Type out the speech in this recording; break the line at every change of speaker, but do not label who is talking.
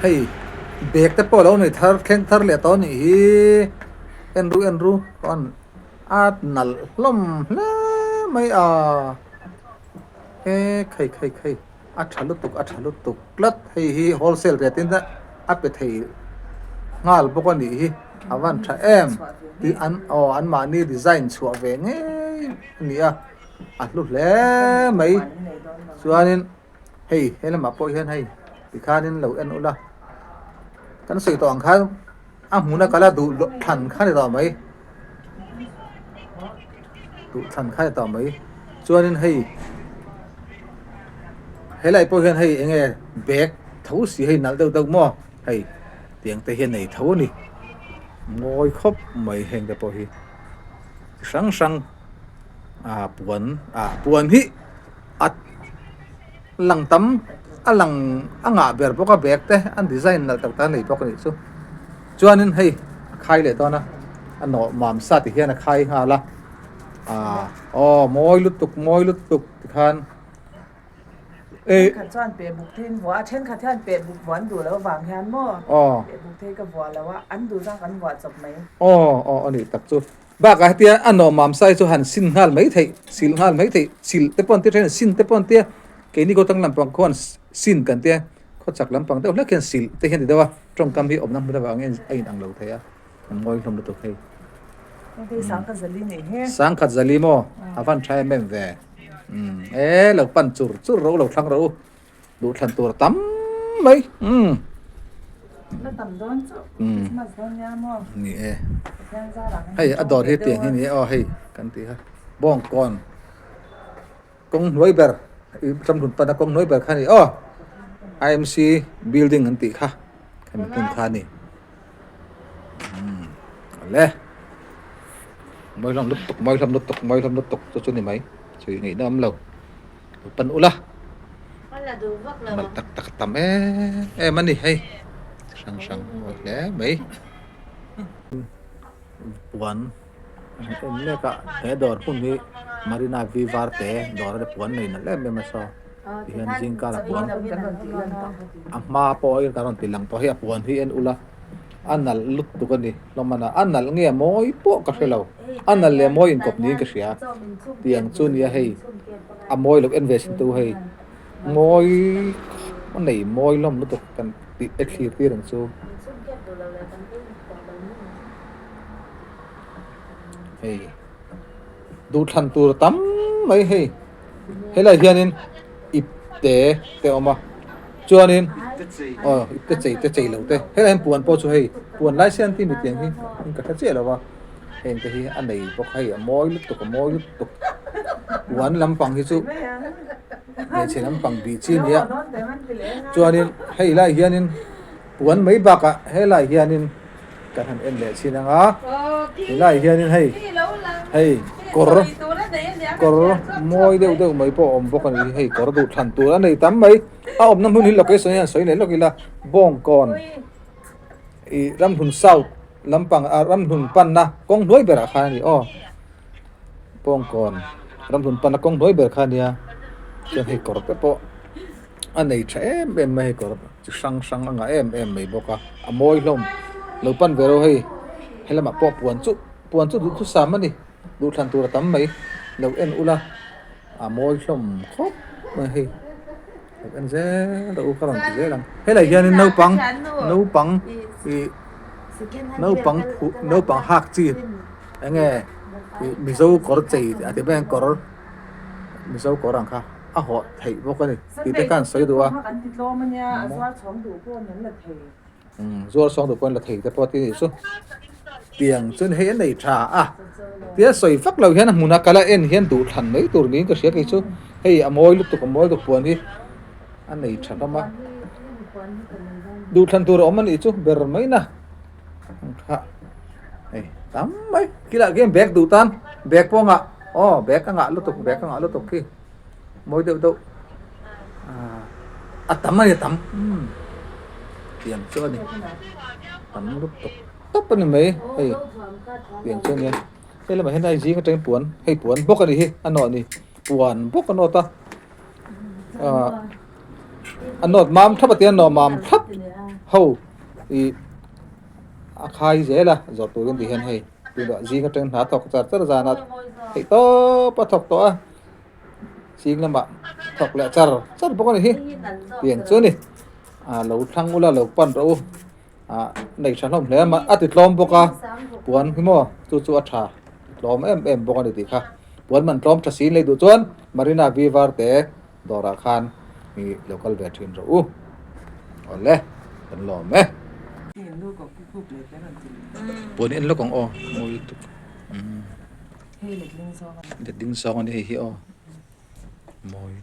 Hei bag te pawh a lo nei thar thleng thar leh tawh a nih hi en ru en ru chuan a nalh hlawm hle mai a e khai khai khai a tha lutuk a tha lutuk tlat hei hi wholesale rate in a pe thei nghal bawk a nih hi a van tha em tih an aw an mahni design chhuah ve ngei a ni a a hlu hle mai chuanin. Hei he lamah pawh hian hei tikhanin lo en ula kan sawi tawh ang khan a hmuna kala duh loh thlan kha ni tawh mai duh thlan kha ni tawh mai chuanin hei helai pawh hian hei eng nge bag tho si hei nalh deuh deuh maw hei tiang te hian nei tho a ni mawi khawp mai heng te pawh hi chi hrang hrang ah puan ah puan hi. A lang tam a lang a ngah ber bawk a bag te an design nalh tak tak a nei bawk a nih chu chuanin hei a khai leh dawn a a nawh mam sa ti hian a khai nghal a ah aw mawi lutuk mawi lutuk tikhan
eh Thenkhat chuan peh buk theiin vuah a thenkhat hian peh buk vuah an duh loh avang hian maw peh buk thei ka vuah lo a an duh zang kan vuah chawp mai.
Aw aw a nih tak chu. Bakah hetia a nawmam sai chu han sin nghal mai theih, sil nghal mai theih, sil te pawh an ti then, sin te pawh an tia, keini kawtang lampang khuan sin kan tia, khawchak lampang deuh hlek hian sil te hian ti deuh a, tawngkam hi awmna hmun avangin a inang lo thei a, an ngawi hlawm lutuk hei. Sangkhat zali maw? A van tha em em ve. Umm e lo pan chur chur rawh u lo thlang rawh u. Duh thlan tur a tam mai umm.
La tam dawn chu Christmas dawn nia maw.
Ni e. Hei a dawr hi tiang hi ni e aw hei kan tih kha bawngkawn kawng hnuai ber i ramhlun pana kawng hnuai ber kha a ni aw IMC building an tih kha khami hmun kha a ni umm awle mawi hlawm lutuk mawi hlawm lutuk mawi hlawm lutuk chu chu ni mai chhui ngaihna awm lo. Pan ula nalh tak tak a tam em em a ni hei chi hrang hrang mawi hle mai puan an en mek a he dawr hmun hi Marina V Varte dawr a puan nei nalh em em a saw tihian zingkar a puan a hma pawh hi ka rawn ti lang tawh hei a puan hi en ula a nalh lutuk a ni hlawm a a nalh nge mawi pawh ka hre lo a nalh leh mawi inkawp niin ka hria tiang chu nia hei a mawi loh en ve sin tu hei mawi a nei mawi hlawm lutuk kan tih e thlir tir ang chu hei duhthlan tur tam mai hei helai hianin ip te te a awm a chuanin aw ip te chei te chei lo te helai hian puan pawh chu hei puan lai siam ti mi tiang hi ka hre chiah lo va heng te hi a nei bawk hei a mawi lutuk a mawi lutuk puan lampang hi chu hmeichhe lampang bih chi a ni a chuanin hei lai hianin puan mai bakah helai hianin kan han en leh chhin ang a helai hianin hei hei kawr kawr mawi deuh deuh mai pawh a awm bawk a ni hei kawr duh thlan tur a nei tam mai a awmna hmun hi location hian sawi leh lawk ila bawngkawn ih ramhlun south lampang ah ramhlun panna kawng hnuai berah khan a ni aw bawngkawn ramhlun panna kawng hnuai ber kha a nia chuan hei kawr te pawh a nei tha em em mai hei kawr chi hrang hrang a ngah em em mai bawk a a mawi hlawm lo pan ve rawh hei helamah pawh puan chu puan chu duhthusam a ni duhthlan tur a tam mai lo en ula a mawi hlawm khawp mai hei lo en zel rawh u ka rawn ti zel ang helai hianin naupang naupang ih naupang phuh naupang hak chi eng nge ih mizo kawr chei a ti mai ang kawr mizo kawr ang kha a hawh theih bawk a ni tih te khan sawi duh a zuar chhawng duh pawh an la thei te pawh a ti a nih chu tiang chuan hei a nei tha a tia sawi vak lo hian a hmuna kal a en hian duh thlan mai tur niin ka hria kei chu hei a mawi lutuk a mawi lutuk puan hi a nei tha hlawm a duh thlan tur a awm a nih chu ber mai na kha hei tam mai khilaiah khian bag duh tan bag pawh a ngah aw bag a ngah lutuk bag a ngah lutuk khi. Mawi deuh deuh a tam a ni a tam tiang chu a ni tam lutuk tawp a ni mai hei tiang chu a nia hei lamah hian hei zing atangin puan hei puan bawk a ni hi a nawh a ni puan bawk a nawt a ah a nawt mam thlap a tia a nawh mam thlap. ho ih a khai zel a zawrh turin ti hian hei tunah zing atang hna thawk char char zan a theih tawp a thawk tawh a zing lamah thawk leh char char bawk a ni hi tiang chu a ni ah lo thlang ula lo pan rawh u ah nei tha hlawm hle a a ti tlawm bawk a puan hi maw chu chu a tha tlawm em em bawk a ni tih kha puan man tlawm tha si lei duh chuan Marina V Varte dawrah khan ih lo kal ve thin rawh u awle kan lawm e. Puan en lawk ang aw mawi lutuk umm letling zawng a ni hei hi aw mawi.